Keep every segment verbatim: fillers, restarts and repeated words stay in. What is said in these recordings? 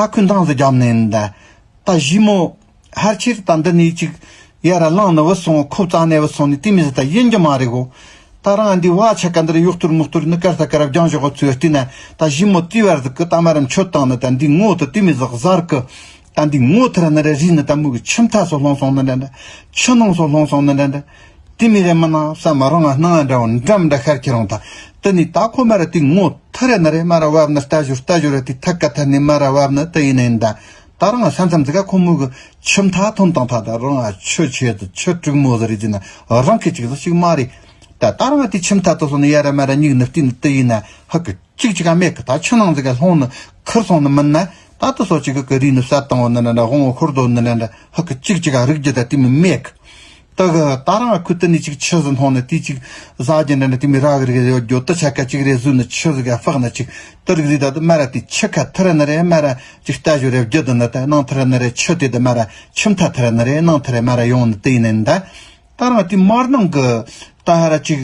ད་ཁོས་འདང་ཟིག་བརྒྱབ་ནས་ད། ད་ཞི་མོ་ཧར་ཆེར་ད་འདི་ནས་ཅིག་ཡར་ལངས་ནས་བུད་སོང་། ཁོ་རྩ་ནས་བུད་སོང་ནས་དེ་མོ་ཟིག་ད་ཡིན་རྒྱུ་མ་རེད་གོ། ད་རང་འདི་བ་ཆ་ག་འདིར་གཡོག་གཏོར་མོ་གཏོར་ནི་དཀར་ས་དཀར་ར་རྒྱང་ཞོག་གི་ཚུལ་བལྟས་ན། ད་ཞི་མོ་དེ་བར་ཟིག་གི་ད་མར་མཆོད་བཏང་ནི་ད་འདི་ངོ་དེ་དེ་མོ་ཟིག་གཟར་གི། ད་འདི་ངོ་ཐུར་ནི་རེ་རིས་ནི་ད་མོ་གི་ཁྱིམ་ཐ་སོ་ལྷུང་སོང་ནི་འདྲ་འདྲ། ཆུ་ནང་སོ་ལྷུང་སོང་ནི་འདྲ་འདྲ། དེ་མོ་རེད་མིན་ན་བསམ། རང་ང་སྣང་འདྲ་བོ་འདྲ་མི་འདྲ་ཤར་ཁྱེར་འོང་ད། དེ་ནས་ད་ཁོ་མར་དེ་ངོ་ཐུར་ནི་རེ་མར་བབས་ནི་རྟ་ཞོར་རྟ་ཞོར་ར་དེ་ཐད་ཀ་ཐད་ནས་མར་བབས་ནི་དེ་ཡིན་ནི་ད། ད་རང་ང་ས་མཚམས་ཟིག་ག་ཁོ་མོ་གི་ཁྱིམ་ཐ་ཐོན་བཏང་ཐ། ད་རང་ང་ཆུ་ཆེ་ཟིག་ཆུ་དྲུག་མོ་ཟིག་རེད་ཟེར་ན་རང་གི་ཅིག་ཟིག་ཅིག་མ་རེད། ད་ད་རང་ང་དེ་ཁྱིམ་ཐ་དུ་སོང་ནི་ཡར་ར་མར་ར་སྙིགས་ནི་བལྟས་ནི་དེ་ཡིན་ན་ཧ་གི་གཅིག་གཅིག་ག་མེད་གི། ད་ཆུ་ནང་ཟིག་ག་ལྷུང་ནི་ཁུར་སོང་ནི་མིན་ན། ད་དེ་སོ་གཅིག་གི་གི་རིགས་ནི་བསད་བཏང་བ་ནི་འདྲ་འདྲ། དབང་བོ་ཤོར་དོ་ནི་འདྲ་འདྲ། ཧ་གི་གཅིག་གཅིག་ག་རིག་རྒྱུ་ད་དེ་མོ་མེད་གི། དེ་གི་ད་རང་ཁུ་དེ་ནས་གཅིག་ཆུ་ཟིག་འཐུང་ནི་དེ་གཅིག་ཟ་རྒྱུ་འདྲ་འདྲ་དེ་མོ་ར་གི་རིགས་ཡོད་རྒྱུ། དེ་ཆ་ག་གཅིག་རེ་ཟོས་ནི་ཆུ་ཟིག་ག་ཕག་ནི་གཅིག་དེ་རིགས་རེད། ད་དེ་མར་ར་དེ་ཆུ་ཁ་ཐུར་ནི་རེ་མར་ར་གཅིག་རྟ་ཞོར་རེ་བརྒྱུད་དེ་ནི་ད་ནང་ཐུར་ནི་རེ་ཆུ་དེ་དེ་མར་ར་ཁྱིམ་ཐ་ཐུར་ནི་རེ་ནང་ཐུར་རེ་མར་ར་ཡོང་ནི་དེ་ཡིན་ནི་ད། ད་རང་དེ་མར་ནང་གི་ད་ཧ་ར་ཅིག་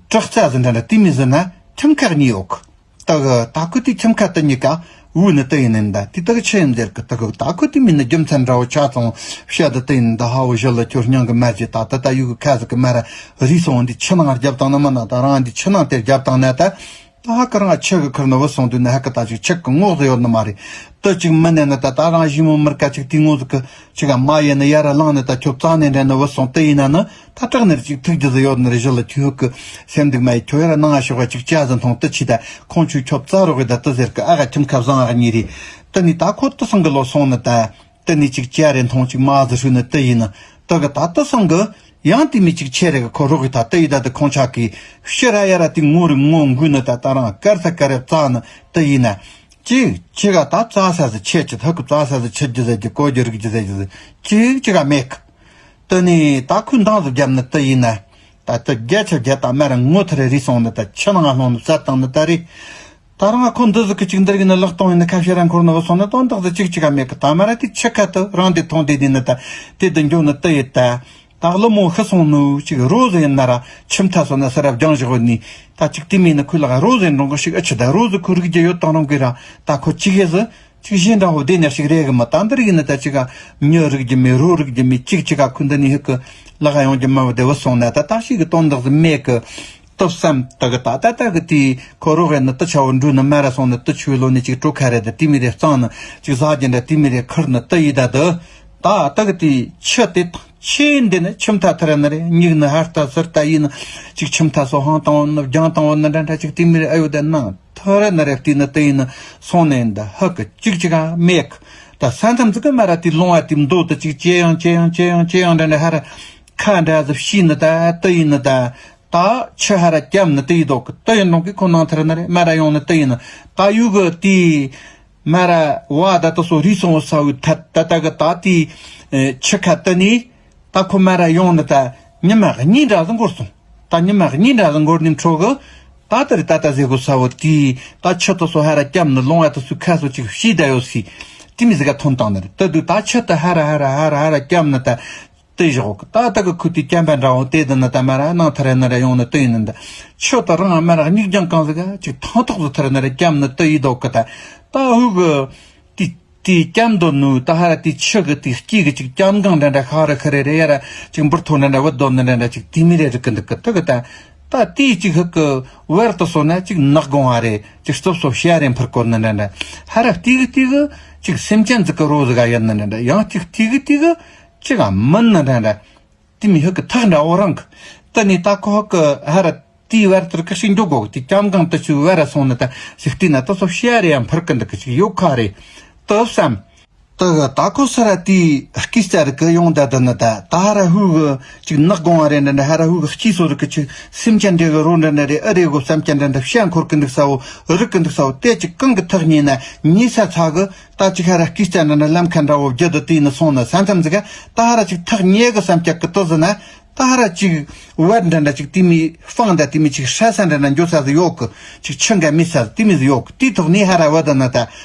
དྲག་རྩ་ཟིག་འདྲ་འདྲ་དེ་མོ་ཟིག་ན་ཁྱིམ་ཁ་གཉིས་ཡོད་གི། ད་གི་ད་ཁོ་དེ་ཁྱིམ་ཁ་དེ་གཉིས་ཀ་བུད་ནི་དེ་ཡིན་ནི་ད། དེ་ད་གི་ཆི་ཡིན་ཟེར་གི། ད་གི་ད་ཁོ་དེ་མིན་ནི་རྒྱུ་མཚན་འདྲ་བོ་ཆ་ཚང་བཤད་དེ་དེ་ཡིན་ད། ཧ་བོ་ཞི་ལུ་ཁྱོད་སྙིང་གི་མར་གྱི་ད་ད་ད་ཡུ་གི་ཁ་ཟིག་གི་མར་ར་རིས་སོང་འདི་ཆུ་ནང་རྒྱབ་བཏང་ནི་མིན་ན། ད་རང་འདི་ཆུ་ནང་དེ་རྒྱབ་བཏང་ན་ད། ད་ཧ་གི་རང་ཆུ་གི་ཁུར་ནི་བུད་སོང་དུས་ནི་ཧ་གི་ད་ཅིག་ཆུ་གི་ངོགས་སུ་ཡོད་ནི་མ་རེད། དེ་ཅིག་མིན་ནི་ནི་ད་ད་རང་ཞི་མོ་མི་རིག་ག་ཅིག་དེ་ངོ་ཟིག་གི་ཅིག་ག་མ་ཡིན་ནི་ཡར་ལངས་ནི་ད་ཁྱོད་རྩ་ནས་འདྲ་ནི་བུད་སོང་དེ་ཡིན་ན་ནི། ད་སྐྲག་ནི་ཅིག་ཐུག་རྒྱུ་ཟིག་ཡོད་ནི་རེད། ཞི་ལུ་ཁྱོད་གི་སེམས་སྡུག་མ་ཡིན། ཁྱོད་ཡར་ནང་ང་ཤོག་ག་ཅིག་ཇ་ཟིག་འཐུང་དེ་ཆི་ད། ཁོང་ཆོས་ཁྱོད་རྩ་རོགས་གི་ད་དེ་ཟེར་གི། ཨ་ག་ཁྱིམ་ཁ་བཟང་ཨ་ག་གཉིས་རེད། དེ་ནི་ད་ཁོ་དེ་སང་གི་ལོ་སོང་ནི་ད། དེ་ནས་ཅིག་ཇ་རེ་འཐུང་ཅིག་མ་ཟིག་ཧྲུལ་ནི་དེ་ཡིན་ནི། དེ་གི་ད་དེ་སང་གི་ཡང་དེ་མོ་ཅིག་ཆེ་རེ་གི་ཁོ་རོགས་གི་ད་དེ་ཡི་ད་དེ་ཁོང་ཆ་གི་ཕྱི་ར་ཡ་ར་དེ་ངོ་རེ་ངོ་འགུལ་ནི་ད། ད་རང་དཀར་ས་དཀར་རེ་བཙལ་ནི་དེ་ཡིན་ན། ཅིག་ཅིག་ག་ད་བཙལ་ས་ཟིག་ཆེ་ཅི་ཐག་གི་བཙལ་ས་ཟིག་ཆེ་རྒྱུ་ཟེར་རྒྱུ་གོ་རྒྱུ་རིག་རྒྱུ་ཟེར་རྒྱུ་ཟིག་ཅིག་ཅིག་ག་མེད་གི། དེ་ནས་ད་ཁོས་འདང་ཟིག་བརྒྱབ་ནི་དེ་ཡིན་ན། ད་དེ་རྒྱ་ཆ་རྒྱ་ད་མར་ར་ངོ་ཐུར་རེ་རིས་སོང་ནི་ད་ཆུ་ནང་ང་ལྷུང་ནི་བསད་བཏང་ནི་ད་རེད། ད་རང་ཁོ་འདི་ཟིག་གི་ཅིག་འདིར་གི་ནི་ལག་སྟོང་ཡིན་ནི་ཁ་ཤས་ར་འཁོར་ནི་བུད་སོང་ནི་དོན་དག་ཟིག་ཅིག་ཅིག་ག་མེད་གི། ད་མར་ར་དེ་ཆུ་ཁ་དུ་རང་དེ་མཐོང་དེ་དེ་ནི་ད་དེ་དུ་འགྱོ་ནི་དེ་ཡི་ད། ད་ཀླུ་མོ་ཤི་སོང་ནི་ཅིག་རོ་ཟིག་ཡིན་ན་ར་ཁྱིམ་ཐ་སོ་ན་སི་ར་བརྒྱངས་བཞག་ནི། ད་ཅིག་དེ་མིན་ནི་ཁོའི་ལག་རོ་ཟིག་འགྲོ་གི་ཞིག་ཨ་ཆི་ད་རོ་ཟིག་ཁོ་རིག་རྒྱུ་ཡོད་དང་རུང་གི་ར། ད་ཁོ་ཅིག་ཡེ་ཟིག་ཅིག་གཞན་འདྲ་བོ་བསྡད་ནི་ཞིག་རེད་གི་མི། ད་འདིར་ཡིན་ནི་ད་ཅིག་ག་མྱི་རིག་རྒྱུ་མེད། རོ་རིག་རྒྱུ་མེད། ཅིག་ཅིག་ག་ཁོ་འདི་ནི་ཧི་གི་ལག་ཡོང་རྒྱུ་མ་བུ་དེ་བུད་སོང་ན་ད་ད་ཞིག་གི་དོན་དག་ཟིག་མེད་གི། དུ་བསམ་དུ་གི་ད་ད་ད་གི་དེ་ཁོ་རོགས་ཡིན་ནི་དུ་ཆ་བོ་འགྲོ་ནི་མར་ར་སོང་ནི་དུ་ཆུའི་ལོ་ནི་ཅིག་གྲོ་ཁ་རེ་ད་དེ་མི་རེ་གཙང་ནི་ཅིག་ཟ་རྒྱུ་འདྲ་དེ་མི་རེ་ཁུར་ནི་དུ་ཡི་ད་དུ། ད་ད་གི་དེ་ཆུ་དེ་ཐང་ཆེ་འདི་ནི་ཁྱིམ་ཐ་ཐུར་ནི་རེད། སྙིགས་ནི་ཧར་ལྟ་ཚུར་ལྟ་ཡིན་ནི་ཅིག་ཁྱིམ་ཐ་སོ་ཧང་བཏང་བ་ནི་བརྒྱངས་བཏང་བ་ནི་འདྲ་འདྲ་ཅིག་དེ་མི་རེ་ཨ་ཡོད་དེ་ནང་ཐུར་ནི་རེ་བལྟས་ནི་དུ་ཡིན་ནི་སོང་ནི་ཡིན་ད་ཧ་གི་ཅིག་ཅིག་ག་མེད་གི། ད་ས་མཚམས་ཟིག་གི་མར་ར་དེ་ལུང་བ་དེ་མདོ་དུ་ཅིག་ཅེ་ཡང་ཅེ་ཡང་ཅེ་ཡང་ཅེ་ཡང་འདྲ་འདྲ་ཧར་ཁ་འདྲ་ཟིག་ཕྱིས་ནི་ད་དུ་ཡིན་ནི་ད། ད་ཆུ་ཧ་ར་སྐམ་ནི་དེ་ཡི་དོག་གི་དེ་ཡི་ནང་གི་ཁོ་ནང་ཐར་ནི་རེད། མར་ར་ཡོང་ནི་དེ་ཡིན་ནི། ད་ཡུ་གི་དེ་མར་ར་བ་ད་དུ་སོ་རི་སོང་བ་ས་བུ་ཐད་ད་ད་གི་ད་དེ་ཆུ་ཁ་དེ་ནི་ད་ཁོ་མར་ར་ཡོང་ནི་ད་ཉི་མ་གཉིས་འདྲ་ཟིག་འགོར་སོང་། ད་ཉི་མ་གཉིས་འདྲ་ཟིག་འགོར་ནི་འཕྲོ་གི་ད་དེ་རི་ད་ད་ཟེ་གོ་ས་བུ་དེ་ད་ཆུ་དུ་སོ་ཧ་ར་སྐམ་ནི་ལུང་བ་དུ་སུ་ཁ་སོ་ཅིག་ཕྱིས་ད་ཡོད་སི། དེ་མི་ཟིག་ག་ཐོན་བཏང་ནི་རེད། ད་དུ་ད་ཆུ་དུ་ཧ་ར་ཧ་ར་ཧ་ར་ཧ་ར་སྐམ་ནི་ད། དེ་བཞག་གི་ད་ལྟ་གི་ཁུ་དེ་སྐྱམ་པ་འདྲ་བོ་དེ་དུ་ནི་ད་མར་ར་ནང་ཐར་ནི་ར་ཡོང་ནི་དེ་ཡིན་ནི་འདི། ཆུ་དུ་རང་མར་ར་སྙིགས་རྒྱང་གང་ཟིག་ག་ཅིག་ཐང་ཐོག་ཏུ་ཐར་ནི་ར་སྐྱམ་ནི་དེ་ཡི་དོག་གི་ད། ད་ཧུ་གི་དེ་དེ་སྐྱམ་དུ་ནུ་ད་ཧ་ར་དེ་ཆུ་གི་དེ་སྐྱིད་གི་ཅིག་སྐྱམ་གང་འདྲ་འདྲ་ཤ་རི་ཁ་རི་རེ་ཡ་ར་ཅིག་འབུར་ཐོ་འདྲ་འདྲ་བུད་དོ་ནི་འདྲ་འདྲ་ཅིག་དེ་མི་རེ་རི་གི་འདུག་གི་དེ་གི་ད། ད་དེ་ཅིག་ཧུ་གི་བར་དུ་སོང་ན་ཅིག་ནག་དགོང་བ་རེ་ཅིག་རྩུབ་སོ་ཤ་རེ་འཕུར་གོ་ནི་འདྲ་འདྲ་ཧ་ར་དེ་གི་དེ་གི་ཅིག་སེམས་ཅན་ཟིག་གི་རོ་ཟིག་ག་ཡོད་ནི་འདྲ་འདྲ་ཡང་ཅིག་དེ་གི་དེ་གི་ཅི་ག་མིན་ནི་འདྲ་འདྲ། དེ་མི་ཧུ་གི་ཐག་འདྲ་བོ་རང་གི། དེ་ནི་ད་ཁོ་ཧུ་གི་ཧ་ར་དེའི་བར་དུ་གི་ཤིང་འགྲོ་གོ་གི་དེ་སྐྱམ་གང་དུ་ཆུ་བར་ར་སོང་ནི་ད་ཞིག་བལྟས་ན་དེ་སོ་ཤ་རེ་ཡང་འཕུར་གི་འདུག་གི་ཅིག་ཡོད་ཁ་རེད་དུ་བསམ། དེ་གི་ད་ཁོ་སི་ར་དེའི་སྐྱིད་རྩ་རི་གི་ཡོང་ད་དུ་ནི་ད་ད་ཧ་ར་ཧུ་གི་ཅིག་ནག་དགོང་བ་རེ་འདྲ་འདྲ་ཧ་ར་ཧུ་གི་སྐྱིད་སོ་རི་གི་ཅིག་སེམས་ཅན་འདྲེ་གི་རོ་འདྲ་འདྲ་རེ་ཨ་རེ་གོ་བསམ་ཅན་འདྲ་འདྲ་ཤ་འཁོར་གི་འདུག་ས་བོ་རི་གི་འདུག་ས་བོ་དེ་ཅིག་གང་གི་ཐག་ཉེ་ན་ཉེ་ས་ཚ་གི། ད་ཅིག་ཧ་ར་སྐྱིད་རྩ་འདྲ་འདྲ་ལམ་ཁ་འདྲ་བོ་བརྒྱུད་དུ་དེ་ནི་སོང་ན་ས་མཚམས་ཟིག་ག་ད་ཧ་ར་ཅིག་ཐག་ཉེ་གི་བསམ་རྒྱག་གི་དུ་ཟི་ན། ད་ཧ་ར་ཅིག་བར་འདྲ་འདྲ་ཅིག་དེ་མི་སྤང་འདྲ་དེ་མི་ཅིག་ཧྲ་ས་འདྲ་འདྲ་འགྱོ་ས་ཟིག་ཡོད་གི། ཅིག་ཆུ་འགའ་མི་ས་དེ་མི་ཟིག་ཡོད་གི། དེ་ཐོག་ནས་ཧ་ར་བ་ད་ན་ད་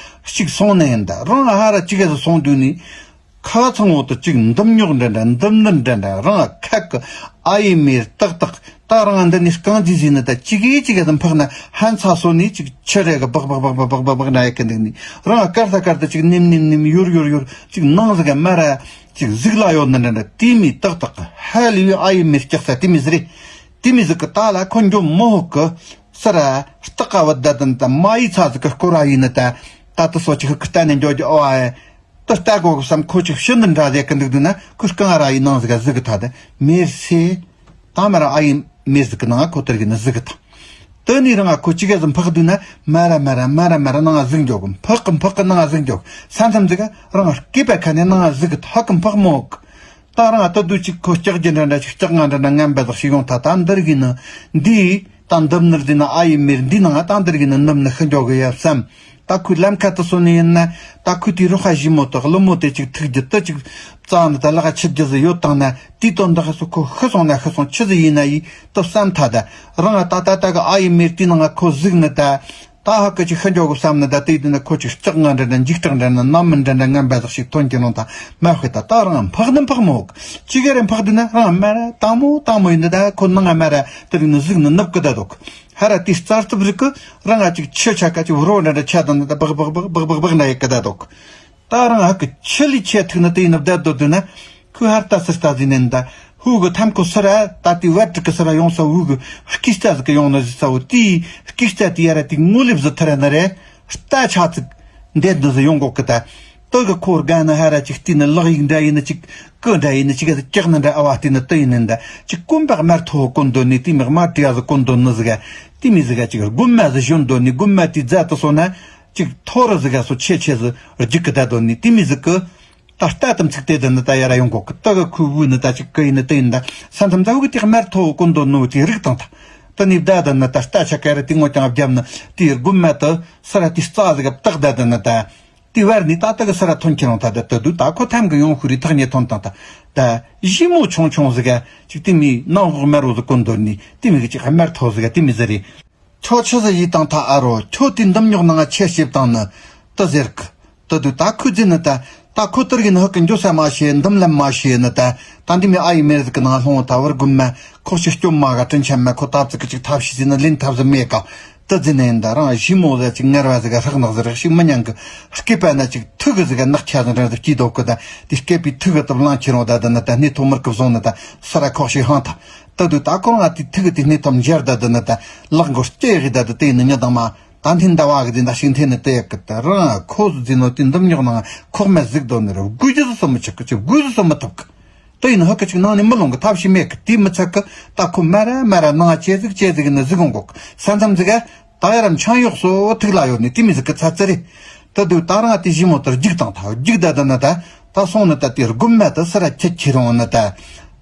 ཅིག་སོང་ནི་ཡིན་ད་རང་ཧ་ར་ཅིག་ག་ཟིག་སོང་དུས་ནི། ཁ་ཚང་བོ་དུ་ཅིག་འདུམ་རྙོག་འདྲ་འདྲ་འདུམ་ནི་འདྲ་འདྲ་རང་ཁ་གི་ཨ་ཡེ་མེར་ཏག་ཏག་ད་རང་འདི་ནས་རྐང་རྗེས་ཟིན་ནི་ད་ཅིག་གིས་ཅིག་གིས་འཕག་ན་ཧན་ཚ་སོ་ནས་ཅིག་ཆུ་རེ་གི་སྦག་སྦག་སྦག་སྦག་སྦག་སྦག་སྦག་ན་ཡ་གི་འདུག་ནི། རང་སྐར་ད་སྐར་ད་ཅིག་ནེམ་ནེམ་ནེམ་ཡོར་ཡོར་ཡོར་ཅིག་ནང་ཟིག་ག་མ་ར་ཅིག་གཟིག་ལ་ཡོད་ནི་འདྲ་འདྲ། དེ་མི་ཏག་ཏག་གི་ཧ་ལས་བའི་ཨ་ཡེ་མེར་སྐྱག་ས་དེ་མི་ཟི་རེད། དེ་མི་ཟིག་གི་ད་ལ་ཁོ་འགྱོ་མོ་ཧོ་གི་སི་ར་སྟག་ག་བུད་ད་དན་ད་མ་ཡི་ཚ་ཟིག་གི་སྐོར་ར་ཡིན་ནི་ད། ད་དུ་སོ་ཅིག་གི་ལྟ་ནས་འགྱོ་རྒྱུ་ཨོ་ཨེ། ད་ལྟ་གོ་གི་བསམ་ཁོ་ཅིག་ཤི་འདི་འདྲ་ཟེ་གི་འདུག་འདུག་ན་ཁོ་རྐང་ར་ཡི་ནང་ཟིག་ག་ཟིག་གི་ད་ད་མེར་སེ། ད་མ་ར་ཨ་ཡེ་མེར་ཟིག་གི་ནང་ཁོ་ཏར་གི་ན་ཟིག་གི་ད། དེ་ནས་རང་ཁོ་ཅི་ག་ཟིག་འཕག་འདུག་ན་མ་ར་མ་ར་མ་ར་མ་ར་ནང་ཟིག་འགྱོ་གི། འཕག་གི་འཕག་གི་ནང་ཟིག་འགྱོ་གི། ས་མཚམས་ཟིག་ག་རང་སྐེད་པ་ཁ་ནས་ནང་ཟིག་གི་ད་ཧ་གི་འཕག་མོ་གི། ད་རང་ད་དུ་ཅིག་ཁོ་ལྕགས་ཀྱི་འདྲ་འདྲ་ཅིག་ལྕགས་ང་འདྲ་འདྲ་ངན་པ་ཟིག་ཞིག་ཡོང་ཐ་ད་འདིར་གི་ནི་འདི་ད་འདིབ་ནི་རྫི་ན་ཨ་ཡེ་མེར་འདི་ནང་ད་འདིར་གི་ནི་ནུབ་ནི་ཤི་འགྱོ་གི་ཡ་བསམ། ད་ཁོའི་ལམ་ཁ་དུ་སོང་ནི་ཡིན་ན་ད་ཁོའི་དེའི་རོ་ཁ་ཞིམ་མོ་དག་ཀླུ་མོ་དེ་ཅིག་ཐུག་རྒྱུ་དུ་ཅིག་རྩ་ནི་ད་ལག་ཆི་རྒྱུ་ཟིག་ཡོད་དང་ན་དེའི་དོན་དག་སུ་ཁོ་ཤི་སོང་ན་ཤི་སོང་ཆི་ཟིག་ཡིན་ན་ཡི་དུ་བསམ་ཐ་ད་རང་ད་ད་ད་གི་ཨ་ཡེ་མེར་དེའི་ནང་ཁོ་གཟིགས་ནི་ད། ད་ཧ་གི་ཅིག་ཤི་འགྱོ་གི་བསམ་ནི་ད་དེ་དུས་ན་ཁོ་ཅིག་ལྕགས་ང་འདྲ་འདྲ་འཇིགས་སྐྲག་འདྲ་ན་ནམ་མི་འདྲ་འདྲ་ངན་པ་ཟིག་ཞིག་ཐོན་གྱི་རུང་ད་མ་ཤི་ད། ད་རང་འཕག་ནི་འཕག་མོ་གི་ཅི་ག་རེ་འཕག་དུས་ན་རང་མ་ར་དང་མོ་དང་མོ་ཡིན་ནི་ད་ཁོ་ནང་ང་མ་ར་དེ་རིང་ནི་གཟིགས་ནི་ནུབ་གི་ད་འདུག་ཧ་ར་དེ་རྩར་ཐུབ་རིག་གི་རང་ང་ཅིག་ཆུ་ཆ་ག་ཅིག་རོ་འདྲ་འདྲ་ཆ་དང་ནི་ད་སྦག་སྦག་སྦག་སྦག་སྦག་སྦག་འདྲ་ཡི་གི་ད་འདུག་ད་རང་ཧ་གི་ཆུ་ལི་ཆེ་ཐུག་ན་དེ་ཡིན་ན་བསྡད་སྡོད་དུས་ན་ཁོས་ཧར་ལྟ་ཚུར་ལྟ་ཟིན་ནས་ད་ཧུ་གི་ཐམ་ཁོ་སི་ར་ད་དེ་བར་དྲུག་གི་སི་ར་ཡོང་ས་ཧུ་གི་སྐད་རྩ་ཟིག་གི་ཡོང་ནི་ཟིག་ས་བོ་དེའི་སྐད་རྩ་དེ་ཡ་ར་དེ་ངོ་ལེབ་ཟི་ཐུར་ར་ནི་རེད། རྟ་ཆ་ཚིག་འདེད་འདི་ཟི་ཡོང་གོ་གི་ད། དེ་གི་ཁོ་དགའ་ནི་ཧ་ར་ཅིག་བལྟས་ནི་ལག་ཡིག་འདྲ་ཡིན་ནི་ཅིག་ཀི་འདྲ་ཡིན་ནི་ཅིག་ག་ཟི་ཀྱག་ནི་འདྲ་ཨ་བ་བལྟས་ནི་དེ་ཡིན་ནི་ད་ཅིག་གོན་པ་དམར་ཐོ་གོན་འདོད་ནི་དེ་མི་དམར་དྲི་ཡ་ཟི་གོན་འདོད་ནི་ཟིག་ག་དེ་མི་ཟིག་ག་ཅིག་རྒོད་མ་ཟི་ཞོན་འདོད་ནི་རྒོད་མ་དེ་རྫ་དུ་སོང་ན། ཅིག་ཐོ་རུ་ཟིག་ག་སོ་ཆེ་ཆེ་ཟི་རྒྱུག་གི་ད་དོ་ནི་དེ་མི་ཟིག་གི། ད་ལྟ་དམ་ཚིག་དེ་དུ་ནི་ད་ཡ་ར་ཡོང་གོ་གི་ད་གི་ཁུ་བུ་ནི་ད་ཅིག་གི་ཡིན་ནི་དེ་ཡིན་ད་ས་མཚམས་ད་བུ་གི་དེ་དམར་ཐོ་གོན་དོ་ནོ་དེ་རིག་དང་ད། ད་ནི་ད་དུ་ནི་ད་ལྟ་ཆ་ག་ར་དེ་ངོ་ཀྱང་བརྒྱབ་ནི་དེ་རྒོད་མ་དུ་སི་ར་དེ་རྩ་ཟིག་ག་བཏགས་ད་དུ་ནི་ད། དེ་བར་ནི་ད་ད་གི་སི་ར་ཐོན་ཁྱེར་རང་ད་ད་ད་དུ་ད་ཁོ་ཐམ་གི་ཡོང་ཧུ་རི་ཐག་ཉེ་ཐོན་དང་ད། ད་ཞི་མོ་ཆུང་ཆུང་ཟིག་ག་ཅིག་དེ་མི་ནང་འོག་དམར་རོ་ཟི་གོན་དོ་ནི་དེ་མི་གི་ཅིག་དམར་ཐོ་ཟིག་ག་དེ་མི་ཟི་རེད། ཁྱོད་ཆི་ཟིག་ཡིད་དང་ཐག་ཨ་རོ། ཁྱོད་དེ་འདུམ་རྙོག་ནང་ང་ཆེ་ཞིབ་དང་ནི་དུ་ཟེར་གི། དུ་དུ་ད་ཁོས་ཟེར་ནི་ད། ད་ཁོ་ཏིར་གི་ནི་ཧུ་གི་འགྱོ་ས་མ་ཤེས། འདུམ་ལམ་མ་ཤེས་ནི་ད། ད་འདི་མི་ཨ་ཡི་མེར་ཟིག་གི་ནང་ལྷུང་ད་བར་རྒུན་མ་ཁོག་ཤི་སྐྱོབ་མ་ག་དྲིན་ཆེན་མ་ཁོ་ད་ཙི་གི་ཅིག་ཐབས་ཤེས་ཟིན་ནི་ལེན་ཐབས་ཟིག་མེད་ག། དུ་ཟེར་ནི་ཡིན་ད་རང་ཞི་མོ་ཟ་ཅིག་ངར་བ་ཟིག་ག་ཧྲག་ནག་ཟིག་རག་ཤིག་མི་ཉན་གི། སྐེད་པ་ན་ཅིག་ཐུག་གི་ཟིག་ག་ནག་ཆ་ཟིག་འདྲ་ཟིག་སྐྱིད་དོག་གི་ད། དེ་སྐེད་པའི་ཐུག་གི་དུ་བླང་ཁྱེར་རོ་ད་དུ་ནི་ད་སྣེ་ཐོ་མར་གི་བཟུང་ནི་ད་སི་ར་ཁོག་ཤིག་ཧང་ད། ད་དུ་ད་ཁོ་རང་དེ་ཐུག་གི་དེ་སྣེ་ཐོམ་འབྱར་ད་དུ་ནི་ད་ལག་མགོ་སྐྱེ་གི་ད་དུ་དེ་ནི་ཉི་དང་མ་ད་འཐེན་ད་བ་གི་དེ་འདྲ་ཞིག་འཐེན་ནི་དེ་ཡག་གི་ད་རང་ཁོ་ཟི་ཟི་ནོ་དེ་འདུམ་རྙོག་ནང་ཁོག་མ་ཟིག་དོ་ནི་ར་དགོས་རྒྱུ་ཟི་སོ་མི་ཆག་གི་ཅིག་དགོས་ཟི་སོ་མི་ཐུབ་གི། དེ་ཡིན་ཧུ་གི་ཅིག་ནང་ནས་མི་ལོང་གི་ཐབས་ཤེས་མེད་གི། དེ་མི་ཚད་གི་ད་ཁོ་མ་ར་མ་ར་ནང་ཅེ་ཟིག་ཅེ་ཟིག་ནི་ཟིག་འོང་གོ་གི། ས་མཚམས་ཟིག་ག་ད་ཡ་ར་མཆན་གཡོག་སོ་ཐུག་ལ་ཡོད་ནི་དེ་མི་ཟིག་གི་ཚ་ཚ་རེད། ད་དུ་ད་རང་དེ་ཞི་མོ་ལྟར་རྒྱུག་དང་ཐག་རྒྱུག་ད་ད་ན་ད། ད་སོང་ནི་ད་དེ་རྒོད་མ་ད་སི་ར་ཁྱེད་ཁྱེད་རང་ནི་ད།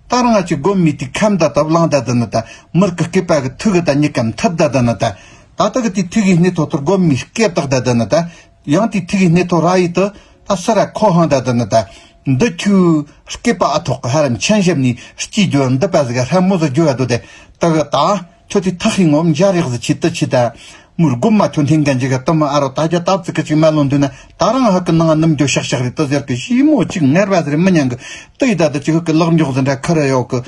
ད་རང་ཅིག་རྒོད་མའི་དེ་ཁམ་ད་ད་བླང་ད་ད་ནི་ད། མིར་གི་སྐེད་པ་གི་ཐུག་གི་ད་ཉི་ཀ་མཐུད་ད་ད་ནི་ད། ད་ད་གི་དེ་ཐུག་གི་སྣེ་ཐོ་ཐོར་རྒོད་མའི་སྐེད་བཏགས་ད་ད་ནི་ད། ཡང་དེ་ཐུག་གི་སྣེ་ཐོ་ར་ཡི་ད། ད་སི་ར་ཁོ་ཧང་ད་ད་ནི་ད། འདི་ཁྱོའི་སྐེད་པ་ཨ་ཐོག་གི་ཧ་ར་མཆན་ཞབས་ནི་སྐྱིད་རྒྱུ་འདི་པ་ཟིག་ག་ཧྲ་མོ་ཟིག་རྒྱུ་བ་དུ་དེ། ད་གི་ད། ཁྱོད་དེ་ཐག་ཡིན་ངོམ་འཇར་ཡག་ཟི་ཆི་ཏི་ཆི་ད། མུར་རྒོད་མ་ཁྱོད་འཐེན་གན་ཅིག་ག་ཏི་མ་ཨ་རོ་ད་རྒྱ་ཏབ་ཙི་ཀི་ཅིག་མ་ལོན་དུས་ན་ད་རང་ཧ་གི་ནང་ནུམ་རྒྱུ་ཤག་ཤག་རེད་ཏི་ཟེར་གི་ཞི་མོ་ཅིག་ངར་བ་ཟེར་མི་ཉན་གི། ཏི་ཡི་ད་ད་ཅིག་ཧུ་གི་ལག་མགྱོགས་ཟི་འདྲ་ཁུ་ར་ཡོག་གི།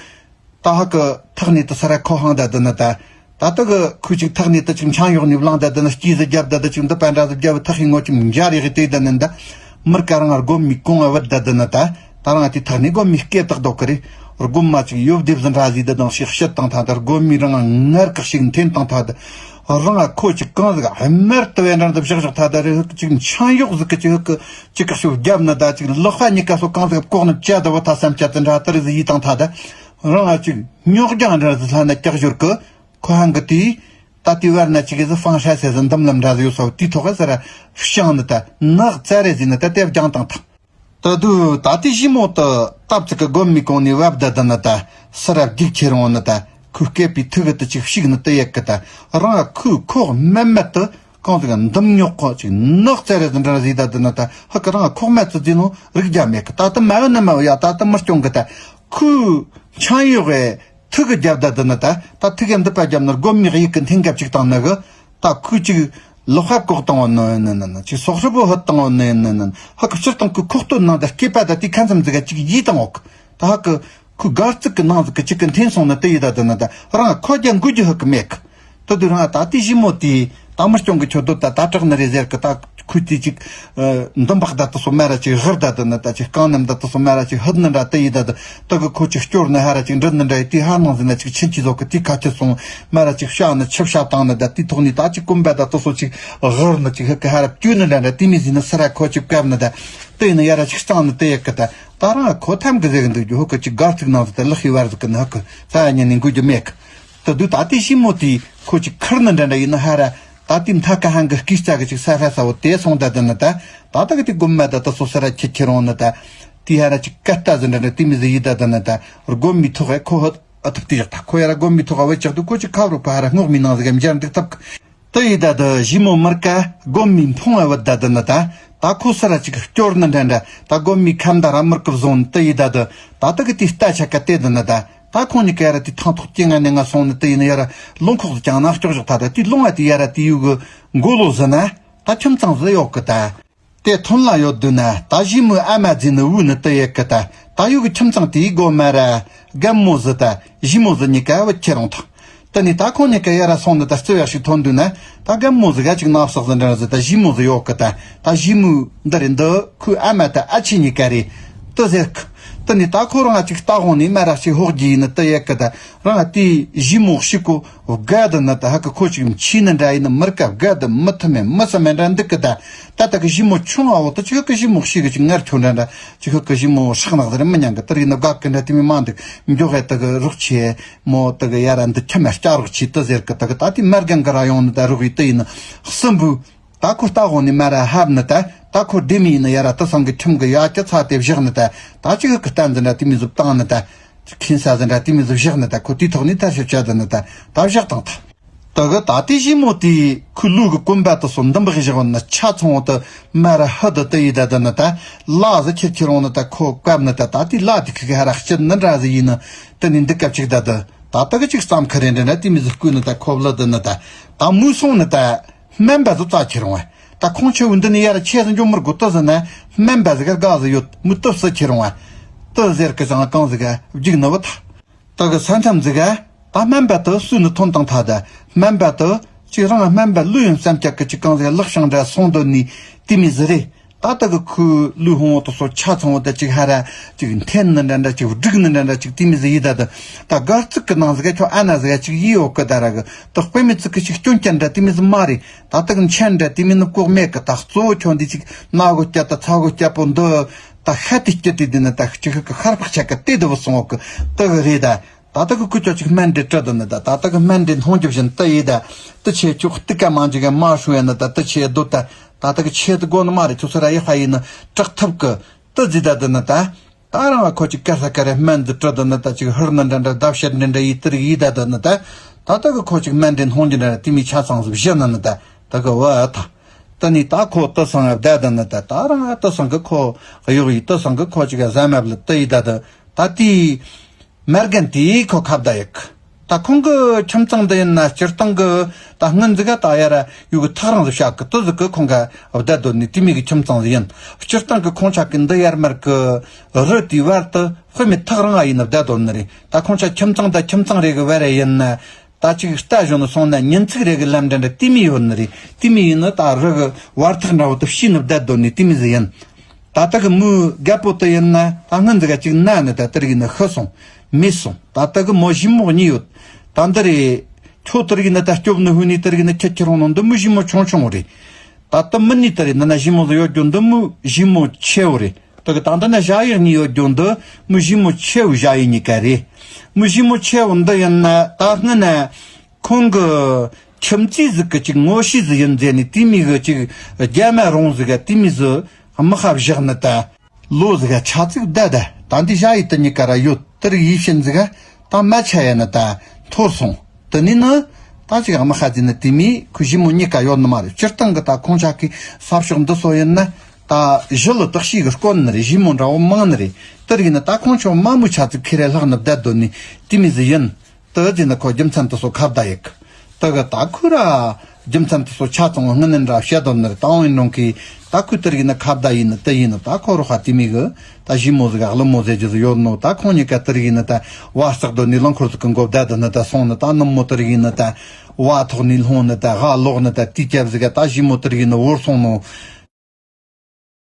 ད་ཧ་གི་ཐག་ནི་ཏི་ས་ར་ཁོ་ཧང་ད་དི་ནི་ད། ད་ཏི་གི་ཁུ་ཅིག་ཐག་ནི་ཏི་ཅིག་མཆན་ཡོག་ནི་བླང་ད་དི་ནི་སྐྱིད་ཟི་རྒྱབ་ད་ད་ཅིག་འདི་པ་འདྲ་ཟི་རྒྱབ་ཐག་ཡིན་ངོ་ཅིག་འཇར་ཡག་གི་ཏི་ད་ནི་ད། མིར་ཀ་རང་རྒོད་མའི་གོང་ང་བུད་ད་དི་ནི་ད། ད་རང་དེ་ཐག་ནས་རྒོད་མའི་སྐེ་བཏགས་འདུག་གི་རེད། རྒོད་མ་ཅིག་ཡོབ་རྡེབ་ཟིན་ར་ཟིག་ད་དང་ཞིག་ཕྱིར་བཏང་ཐ་ད་རྒོད་མའི་རང་ངར་ཀག་ཞིག་འཐེན་བཏང་ཐ་ད། རང་ཁོ་ཅིག་གང་ཟིག་དམར་དུ་བས་འདྲ་འདི་བཞག་བཞག་ཐ་ད་རེ་ཅིག་མཆན་ཡོག་ཟིག་གི་ཅིག་ཧུ་གི་ཅིག་ཀག་ཤུ་རྒྱབ་ན་ད་ཅིག་ལག་ཁ་གཉིས་ཀ་སོ་གང་ཟིག་ལྐོག་ནི་བཅད་ད་བ་ཐ་སམ་བཅད་དི་འདྲ་ཏི་རི་ཟིག་ཡིད་བཏང་ཐ་ད། རང་ཅིག་རྙོག་རྒྱང་འདྲ་ཟིག་ལྷ་ན་ཀག་ཞོར་གི་ཁོ་ཧང་གི་དེ། ད་དེ་བར་ན་ཅིག་གི་ཟི་ཧྥང་ཧྲ་སེ་ཟི་འདུམ་ལམ་འདྲ་ཟིག་ཡོད་སོ་དེ་ཐོག་གི་ཟི་ར་ཤང་ནི་ད་ནག་ཙ་རེ་ཟིག་ནི་ད་དེ་རྒྱང་བཏང་ཐ། ད་དུ་ད་དེ་ཞི་མོ་ཏི་སྟབས་ཙི་གི་རྒོད་མའི་གོང་ནས་བབ་ད་དི་ནི་ད་སི་ར་རྒྱུག་ཁྱེར་འོང་ནི་ད་ཁོའི་སྐེད་པའི་ཐུག་གི་ཏི་ཅིག་ཤིག་ནི་ཏི་ཡེག་གི་ད་རང་ཁོའི་ཁོག་མེད་མེད་ཏི་གང་ཟིག་འདུམ་རྙོག་གི་ཅིག་ནག་ཙ་རེ་ཟི་འདྲ་ཟིག་ད་དི་ནི་ད་ཧ་གི་རང་ཁོག་མེད་ཙི་ཟིག་ནོ་རིག་རྒྱ་མེད་གི། ད་ཏི་མ་འོ་ནི་མ་འོ་ཡ་ད་ཏི་མི་སྐྱོང་གི་ད་ཁོའི་མཆན་ཡོག་གི་ཐུག་གི་རྒྱབ་ད་དི་ནི་ད་ད་ཐུག་གི་འདི་པ་རྒྱབ་ནི་རྒོད་མའི་གཡུག་གི་འཐེན་རྒྱབ་ཅིག་བཏང་ནི་གི། ད་ཁོས་ཅིག་ལག་པ་བཀོག་བཏང་བ་ནི་ནི་ནི་ནི་ཅིག་སོག་ཧྲི་པོ་ཧུད་བཏང་བ་ནི་ནི་ནི་ཧ་གི་ཕྱིར་བཏང་ཁོའི་ཁོག་སྟོད་ནང་དུ་སྐེད་པ་ད་དེ་ཁ་མཚམས་ཟིག་ག་ཅིག་ཡིད་བཏང་འོག་ད་ཧ་གི་ ཁོའི་སྒལ་ཚིགས་ཀྱི་ནང་ཟིག་གི་ཅིག་གི་འཐེན་སོང་ནི་དེ་ཡིན་ད། དེ་ནི་ད་རང་ཁོ་རྒྱ་འགུལ་རྒྱུ་ཧུ་གི་མེད་གི། དེ་དུས་རང་ད་དེ་ཞི་མོ་དེས་ད་མི་སྐྱོང་གི་ཁྱོད་དོ་ད་ད་དྲག་ནི་རེད་ཟེར་གི། ད་ཁོས་དེ་ཅིག་འདུམ་བག་ད་དེ་སོ་མ་ར་ཅིག་ཧུར་ད། དེ་ནི་ད་ཅིག་རྐང་སྣམ་ད་དེ་སོ་མ་ར་ཅིག་ཧུད་ནི་འདྲ་དེ་ཡིན་ད། དེ་དེ་གི་ཁོ་ཅིག་སྐྱོར་ནི་ཧ་ར་ཅིག་འདྲི་ནི་འདྲ་ཡི། དེ་ཧ་ནང་ཟིན་ན་ཅིག་ཕྱིན་ཅི་ཟོ་གི། དེ་ཁ་ཁྱི་སོང་མ་ར་ཅིག་བཤའ་ནི་ཆི་བཤའ་བཏང་ནི་ད། དེ་ཐོག་ནས་ད་ཅིག་གོམ་པ་ད་དེ་སོ་ཅིག་ཧུར་ནི་ཅིག་ཧུ་གི་ཧ་ར་བཅུ་ནི་འདྲ་འདྲ་དེ་མི་ཟིན་ནི་སི་ར་ཁོ་ཅིག་བཀབ་ནི་ད། དེ་ཡིན་ན་ཡ་ར་ཅིག་གཙང་ནི་དེ་ཡི་གི་ད། ད་རང་ཁོ་ཐམ་གི་ཟེར་གི་འདུག་རྒྱུ་ཧུ་གི་ཅིག་སྒལ་ཚིགས་ནང་དུ་དེ་ལག་ཤི་བར་ཟིག་གི་ནི་ཧུ་གི་ས་ཡ་ཉན་ནི་འགུལ་རྒྱུ་མེད་གི། དེ་དུས་ད་དེ་ཞི་མོ་དེས་ཁོ་ཅིག་ཁུར་ནི་འདྲ་འདྲ་ཡིན་ནི་ཧ་ར། ད་དེ་མཐའ་ཀ་ཧང་གི་སྐས་རྩ་གི་ཅིག་ས་ཧྲ་ས་བོ་དེ་སོང་ད། དེ་ནི་ད་ད་ད་གི་དེ་གོམ་མ་ད་དེ་སོ་ས་ར་ཁྱི་ཁྱི་རོང་ནི་ད། དེ་ཧ་ར་ཅིག་ཀ་ལྟ་ཟིན་འདྲ་འདྲ་དེ་མི་ཟིག་ཡིན་ད། དེ་ནི་ད་སྒོམ་མི་ཐོག་གི་ཁོ་ཧུ་ཨ་ཐུབ་དེ་ཡག་ད། ཁོ་ཡ་ར་སྒོམ་མི་ཐོག་ག་བུད་ཅག་དུས་ཁོ་ཅིག་ཁབ་རུ་ཕ་ཧ་ར་སྔོག་མི་ནང་ཟིག་གམ་འཇར་འདུག་ཐབས་གི། དེ་ཡིན་ད་དུ་ཞི་མོ་མིར་ཀ་སྒོམ་མི་འཕོང་བ་བུད་ད། དེ་ནི་ད་ད་ཁོ་ས་ར་ཅིག་སྐྱོར་ནི་འདྲ་འདྲ་ད་སྒོམ་མི་ཁམ་ད་ར་མིར་ཀི་བཟུང་ནི་དེ་ཡིན་ད་དུ། ད་ད་གི་དེ་རྟ་ཆ་ཀ་དེ་དེ་ནི་ད། ད་ཁོང་གཉིས་ཀ་ཡ་ར་དེ་ཐང་ཐོག་སྐྱེ་ང་ནས་ང་སོང་ནི་དེ་ཡིན་ན་ཡ་ར་ལུང་ཁོག་ཏུ་ཀྱང་ནག་ཀྱོག་ཞོག་ད། ད་དེ་ལུང་བ་དེ་ཡ་ར་དེ་ཡུ་གི་མགོ་ལོག་ཟིན་ན་ད་ཁྱིམ་ཚང་ཟིག་ཡོད་གི་ད། དེ་ཐོན་ལ་ཡོད་དུས་ན་ད་ཞི་མོའི་ཨ་མ་རྫི་ནི་བུ་ནི་དེ་ཡོད་གི་ད། ད་ཡུ་གི་ཁྱིམ་ཚང་དེའི་སྒོ་མ་ར་རྒན་མོ་ཟིག་ད་ཞི་མོ་ཟིག་གཉིས་ཀ་བུད་ཁྱེར་རུང་ཐང་། དེ་ནས་ད་ཁོང་གཉིས་ཀ་ཡ་ར་སོང་ནི་ད་རྩི་ཡག་ཞིག་ཐོན་དུས་ན་ད་རྒན་མོ་ཟིག་ག་ཅིག་ནག་བསགས་ཟིག་འདྲ་ཟིག་ད་ཞི་མོ་ཟིག་ཡོད་གི་ད། ད་ཞི་མོ་འདི་རེད་འདི་ཁོའི་ཨ་མ་ད་ཨ་ཆེ་གཉིས་ཀ་རེད་དེ་ཟེར་གི། དེ་ནས་ད་ཁོ་རང་ཅིག་ལྟ་དགོང་ནས་མ་ར་ཞིག་ཧོག་གི་ཡིན་ནི་དེ་ཡོད་གི་ད། རང་དེ་ཞི་མོ་ཞིག་གོ་དགའ་དུ་ནི་ད་ཧ་གི་ཁོ་ཅིག་མཆིས་ནི་འདྲ་ཡིན་ནི་མིར་ཀ་དགའ་དུ་མི་ཐུབ་མེད་མི་སུ་མེད་འདྲ་འདུག་གི་ད། ད་ད་གི་ཞི་མོ་ཆུང་བ་བོ་ད་ཅིག་ཧ་གི་ཞི་མོ་ཞིག་གི་ཅིག་ངར་ཁྱོད་འདྲ་འདྲ་ཅིག་ཧ་གི་ཞི་མོ་ཧྲག་ནག་ཟེར་མི་ཉན་གི། དེ་རིགས་ནི་དགའ་གི་འདྲ་དེ་མི་མང་འདུག་མགྱོགས་ཧེ་ད་གི་རོགས་ཆེ་མོ་ད་གི་ཡ་ར་འདི་ཁྱི་མ་སྐྱ་རོགས་ཆེ་དེ་ཟེར་གི། ད་གི་ད་དེ་མར་རྒན་གི་ར་ཡོང་ནི་ད་རོགས་ཡི་དེ་ཡིན་ནི་གསུམ་བུ། ད་ཁོ་ལྟ་དགོང་ནས་མ་ར་ཧབ་ནི་ད། ད་ཁོ་བདེ་མི་ཡིན་ནི་ཡ་ར་དེ་སང་གི་ཁྱིམ་གི་ཡ་ཅི་ཚ་དེ་བཞག་ནི་ད། ད་ཅིག་གི་གཏན་འཛིན་འདྲ་དེ་མི་ཟུབ་བཏང་ནི་ད། ཁིན་ས་ཟིན་འདྲ་དེ་མི་ཟུབ་བཞག་ནི་ད། ཁོ་དེའི་ཐོག་ནས་ཐར་ཤོད་བྱ་དུ་ནི་ད། ད་བཞག་བཏང་ད། ད་གི་ད་དེ་ཞི་མོ་དེ་ཁོའི་ལུས་གི་གོམ་པ་དེ་སོ་འདུམ་བག་བཞག་ནི་ཆ་ཚང་བོ་དེ་མ་ར་ཧུ་དུ་དེ་ཡི་ད་དུ་ནི་ད། ལ་ཟི་ཁྱེར་ཁྱེར་འོང་ནི་ད། ཁོ་བཀབ་ནི་ད། ད་དེ་ལ་དེ་ཁི་གི་ཧ་ར་སྐྱིད་ནི་འདྲ་ཟི་ཡིན་ནི་དེ་ནི་འདི་སྐབས་ཅིག་ད་དུ། ད་ད་གི་ཅིག་བསམ་ཁ་རེ་འདྲ་འདྲ་དེ་མི་ཟུབ་བསྐུལ་ནི་ད། ཁོ་བླ་དུ་ནི་ད། ད་མུ་སོང་ནི་ད། སྨན་པ་ཟིག་བཙལ་ཁྱེར་འོང་བ། ད་ཁོང་ཆེ་བོ་འདི་ནས་ཡར་ཆས་སུ་འཇོག་མི་དགོས་ཏི་ཟིག་ན། སྨན་པ་ཟིག་ག་དགའ་ཟིག་ཡོད་མི་ཏི་སི་ཁྱེར་འོང་བ། ཏི་ཟེར་གི་ཟང་གང་ཟིག་ག་བརྒྱུག་ནི་བུ་ཐ། ཏི་གི་ས་མཚམས་ཟིག་ག་ད་སྨན་པ་ཏི་སུ་ནི་ཐོན་དང་ཐ་ད། སྨན་པ་ཏི་ཅིག་རང་སྨན་པ་ལུས་ཡོན་བསམ་རྒྱག་གི་ཅིག་གང་ཟིག་ལག་ཤང་འདྲ་སོང་དོ་ནི་དེ་མི་ཟིག་རེད། ད་ལྟ་གི་ཁོའི་ལུས་ཧོང་བོ་དེ་ཚོ་ཆ་ཚང་བོ་དེ་ཅིག་ཧ་ར་ཅིག་འཐེན་ནི་འདྲ་འདྲ་ཅིག་བསྒྲིགས་ནི་འདྲ་འདྲ་ཅིག་དེ་མི་ཟིག་ཡིན་ད་དུ། ད་སྒལ་ཚིགས་ཀྱི་ནང་ཟིག་ག་ཁྱོད་ཨ་ན་ཟིག་ག་ཅིག་ཡིད་འོག་གི་ད་ར་གི་དེ་དཔེ་མི་ཚིག་གི་ཅིག་སྐྱོན་ཅན་འདྲ་དེ་མི་ཟིག་མ་རེད། ད་ལྟ་གི་མཆན་འདྲ་དེ་མི་ནི་ལྐོག་མེད་གི། ད་གཙོ་བོ་ཁྱོད་འདི་ཅིག་སྣ་གོ་སྐྱ་ད་ཚ་གོ་སྐྱ་པོ་འདི་ད་ཤ་དེ་སྐྱི་དེ་འདི་ནི་ད་ཅིག་ཧ་གི་ཤར་པག་ཆ་གི་དེ་དུ་བུ་སོང་འོག་གི་དེ་གི་རེད་ད། ད་ལྟ་གི་ཁུ་ཅོ་ཅིག་སྨན་འདྲེ་སྤྲད་དུ་ནི་ད། ད་ལྟ་གི་སྨན་འདྲེ་འཐུང་རྒྱུ་བཞིན་དུ་ཡིན་ད། དུ་ཆེ་ཅུག་སྟི་ཀ་མང་ཅིག་ག་མ་ཧྲུ་ཡ་ནི་ད། དུ་ཆེ་སྡོད་ད། ད་ལྟ་གི་ཆེ་དུ་དགོ་ནི་མ་རེད། ཁྱོད་ཚོ་ར་ཡི་ཧ་ཡིན་ནི་དྲག་ཐུབ་གི་དུ་ཟི་ད་དུ་ནི་ད། ད་རང་ལ་ཁོ་ཅིག་ཀ་ས་ཀ་རེ་སྨན་འདི་སྤྲད་དུ་ནི་ད། ཅིག་ཧུར་ནི་འདྲ་འདྲ་བརྡབ་བཤད་འདྲ་འདྲ་ཡི་དུ་རིག་ཡི་ད་དུ་ནི་ད། ད་ལྟ་གི་ཁོ་ཅིག་སྨན་འདྲེ་འཐུང་རྒྱུ་འདྲ་དེ་མི་ཆ་ཚང་ཟི་བཞི་ནི་ནི་ད། ད་གི་བ་ད། དུ་ནི་ད་ཁོ་དུ་སང་བསྡད་དུ་ནི་ད། ད་རང་དུ་སང་གི་ཁོ་གཡོག་ཡི་དུ་སང་གི་ཁོ་ཅིག་ག་ཟ་མ་བླུ་དུ་ཡི་ད་དུ། ད་དེའི་མ་རྒན་དེས་ཁོ་ཁ་བརྡ་ཡིག་ད་ཁོང་གི་ཁྱིམ་ཚང་འདི་ཡིན་ན་སྤྱིར་བཏང་གི་ད་སྔོན་ཟིག་ག་ད་ཡ་ར་ཡུ་གི་ཐག་རིང་ཟིག་བཞག་གི་དུ་ཟིག་གི་ཁོང་ག་བསྡད་དོ་ནི་དེ་མི་གི་ཁྱིམ་ཚང་ཟིག་ཡིན། སྤྱིར་བཏང་གི་ཁོང་ཆ་གི་འདི་ཡར་མར་གི་རི་དེའི་བར་དུ་དཔེ་མི་ཐག་རིང་ང་ཡིན་ན་བསྡད་དོ་ནི་རེད། ད་ཁོང་ཆ་ཁྱིམ་ཚང་ད་ཁྱིམ་ཚང་རེ་གི་བར་རེ་ཡིན་ན་ད་ཅིག་རྟ་བཞོན་ནི་སོང་ན་ཉིན་ཚིག་རེ་གི་ལམ་འདྲ་འདྲ་དེ་མི་ཡོད་ནི་རེད། དེ་མི་ཡིན་ནི་ད་རི་གི་བར་ཐག་འདྲ་བོ་དུ་ཕྱིན་ནི་བསྡད་དོ་ནི་དེ་མི་ཟིག་ཡིན། ད་ལྟ་གི་མོའི་རྒད་པོ་དེ་ཡིན་ན་ད་སྔོན་ཟིག་ག་ཅིག་ན་ནི་ད་དེ་རིགས་ནི་ཤི་སོང་། མེད་སོང་། ད་ལྟ་གི་མོ་ཞི་མོ་གཉིས་ཡོད། ད་འདི་རེད། ཁྱོད་དེ་རིགས་ནི་ད་སྐྱོབ་ནི་ཧུ་ནི་དེ་རིགས་ནི་ཁྱེད་ཁྱེད་རང་ནང་འདི་མོ་ཞི་མོ་ཆུང་ཆུང་རེད། ད་ལྟ་མི་ནི་དེ་རེད། འདི་ན་ཞི་མོ་ཟིག་ཡོད་རྒྱུ་འདི་མོ་ཞི་མོ་ཆེ་བོ་རེད། དེ་གི་ད་འདི་ན་ཞ་ཡི་གཉིས་ཡོད་རྒྱུ་འདི་མོ་ཞི་མོ་ཆེ་བོ་ཞ་ཡི་གཉིས་ཀ་རེད། མོ་ཞི་མོ་ཆེ་བོ་འདི་ཡིན་ན་ད་སྔོན་ན་ཁོང་གི་ཁྱིམ་མཚེས་ཟིག་གི་ཅིག་ངོ་ཤེས་ཟིག་ཡིན་ཟེར་ནི་དེ་མི་གི་ཅིག་རྒྱ་མ་རོང་ཟིག་ག་དེ་མི་ཟིག་དམག་ཁ་བཞག་ནི་ད། ལོ་ཟིག་ག་ཆ་ཙིག་བསྡད་ད། ད་འདི་ཞ་ཡི་དེ་གཉིས་ཀ་ར་ཡོད། དེར་ཡིད་ཤིན་ཟིག་ག་ད་མ་ཆ་ཡ་ནི་ད་འཐོར་སོང་། དེ་ནི་ནི་ད་ཅིག་དམག་ཁ་ཟིན་ནི་དེ་མི་ཁུ་ཞི་མོ་གཉིས་ཀ་ཡོད་ནི་མ་རེད། སྤྱིར་བཏང་གི་ད་ཁོང་ཆ་གི་ས་ཕྱོགས་འདི་སོ་ཡིན་ན་ད་ཞི་ལི་དག་ཤི་གི་དཀོན་ནི་རེད། ཞི་མོ་འདྲ་བོ་མང་ནི་རེད། དེར་ཡིན་ན་ད་ཁོང་ཆོ་མ་མོ་ཆ་ཙིག་ཁི་རེ་ལྷག་ནི་བསྡད་དོ་ནི་དེ་མི་ཟིག་ཡིན། དེ་ཟིན་ན་ཁོ་རྒྱུ་མཚན་དེ་སོ་ཁ་བརྡ་ཡིག་དེ་གི་ད་ཁུ་ར་ རྒྱུ་མཚན་དེ་ཚོ་ཆ་ཚང་བ་དངོས་གནས་འདྲ་བཤད་དོན་ནི་རེད། ད་འོན་ནང་གི་ད་ཁོས་དེ་རིགས་ནི་ཁ་བརྡ་ཡིན་ནི་དེ་ཡིན་ནི་ད་ཁོ་རོ་ཧ་དེ་མི་གི་ད་ཞི་མོ་ཟིག་ག་ཀླུ་མོ་ཟེར་རྒྱུ་ཟིག་ཡོད་ནོ། ད་ཁོང་གཉིས་ཀ་དེ་རིགས་ཡིན་ནི་ད་བ་སྲེག་དོ་ནི་རླངས་འཁོར་ཟིག་གི་མགོ་བདའ་དུ་ནི་ད་སོང་ནི། ད་ནུབ་མོ་དེ་རིགས་ཡིན་ནི་ད་བ་ཐོག་ནི་ལྷུང་ནི་ད་ག་ལོག་ནི་ད་དེ་རྒྱབ་ཟིག་ག་ད་ཞི་མོ་དེ་རིགས་ཡིན་ནི་བོར་སོང་ནོ།